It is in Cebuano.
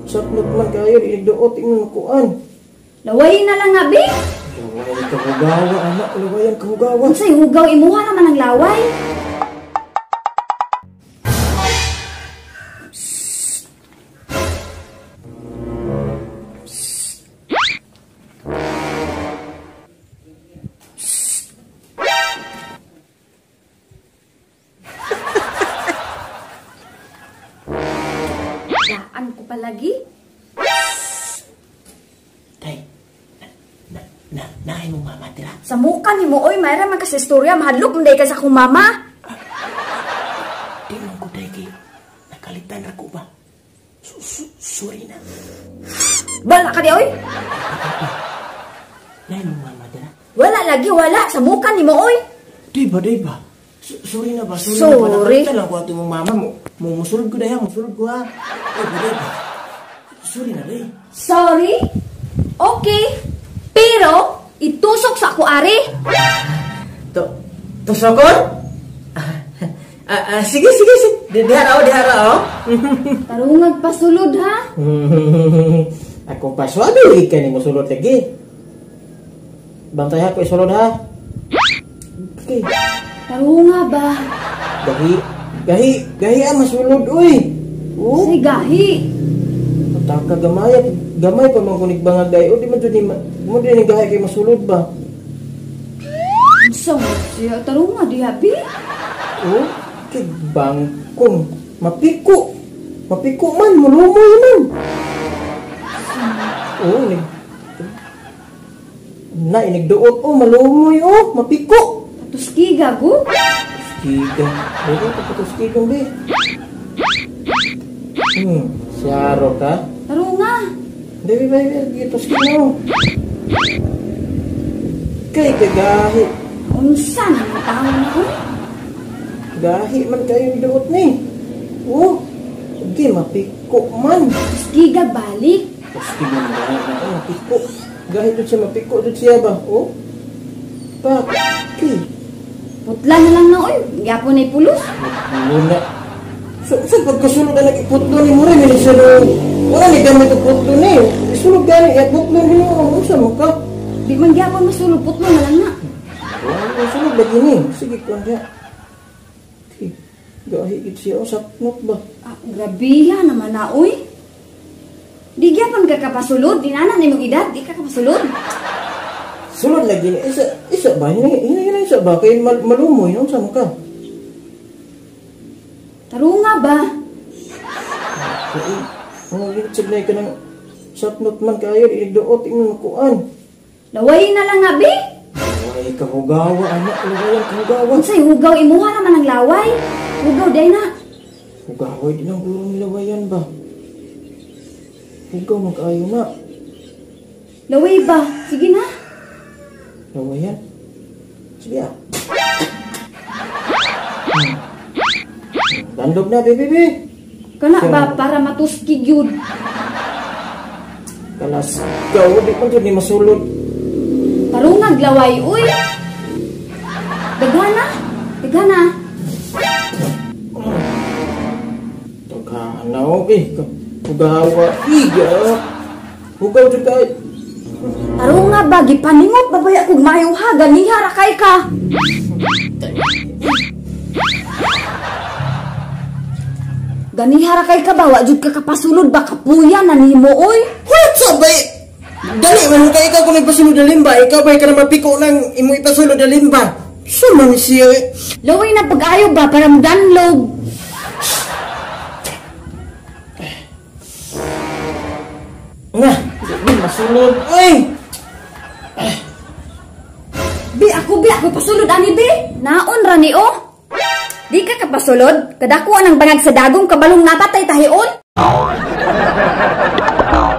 Sapnot man kayo, inigduot, ingon makuan. Laway na lang nga, bi. Lawayan ka hugawa, anak. Lawayan ka hugawa. Unsay hugaw, imuha naman ang laway. Daan ko palagi. Tay, naay mong mama tira. Sa muka ni mo, oy, mayroon man kasi istorya, mahadlok man ka sa akong mama. Di man ko day kay nakalitan ra ko ba? Sorry na. Bala ka di, oy. Naay mong mama tira. Wala lagi, wala. Sa muka ni mo, oy. Di ba, di ba? Sorry na ba? Sorry. Na ba? Nakalitan lang ko ato mong mama mo. Musulod ko dahil, musulod ko ha. Ay, ba, di ba? Sorry na, day. Sorry? Okay. Pero, itusok sa ako, ari. Tusokon? Sige, sige, sige. Dihara, oh. Tarungag pasulod, ha? Ako pa, swabe ka ni musulod lagi. Bantay ako isulod, ha? Okay. Tarunga ba? Gahi, gahi, masulod, uy. Oh. Say gahi. Pataka gamay, gamay pa man kunig bangag dai. O di man jud ni mo di ni gahi kay masulod ba? So, siya tarunga diha bi. Oh, kay bangkong mapiko. Mapiko man, mulumoy man. Oh, nig na inigduot oh, malumoy oh, mapiko. Tuskiga go. Tuskiga. Dili pa tuskiga bi. Siyaro ka? Tarunga. Dili ba tuskiga mo. Kay kagahi. Unsa na ang tao na oy? Gahi man kayo duot ni. Oh, sige mapiko man. Tuskiga balik. Tuskiga man gahi na oh, mapiko. Gahi jud siya mapiko jud siya ba? Oh. Paki. Putla na lang na oy, gyapon ay pulos. Muna. So pagkasulod na nagiputlo ni mo rin ni siya no. Wala ni gamit og putlo ni. Isulod gani at putlo ni mo unsa mo ka? Di man gyapon masulod, putlo na lang na. Wala sulod lagi ni. Sige kuan diha. Okay. Gahi gid siya sapnot ba? Ah, grabeha naman na oy. Di gyapon ka kapasulod, di nana nimong edad, di ka kapasulod. Sulod lagi ni isa ba hina isa ba kay malumoy no unsa mo ka? Tarunga ba? Ang gitsig na ka ng sapnot man kayo inigduot ingon makuan. Laway na lang nga bi. Laway ka hugawa anak, lawayan ka hugawa. Unsay hugaw imuha naman ang laway? Hugaw day na. Hugaw di lang gurong lawayan ba? Hugaw man kaayo na. Laway ba? Sige na. Lawayan. Sige ah. Dandog na, baby. Kana ba para matuskig yun? Kalas, gaw, di man ni masulod. Tarungag laway, uy. Daghana, daghana. Daghana, okay. Hugawa, iga. Hugaw jud kay. Tarunga ba, gipaningot ba baya kog maayo ha, ganiha ra kay ka. Ganiha ra kay ka ba, wa jud ka kapasulod ba, kapuya na nimo oy. What sa bay? Dali man kay ikaw kung ipasulod na limba, ikaw bay ka na mapiko nang imo ipasulod na limba. So man siya. Laway na pag-ayo ba para mudanlog. Nga, di masulod oy. Bi ako pasulod ani bi. Naon ra ni oh. Di ka kapasulod, kadako ang bangag sa dagong kabalong napatay tahion.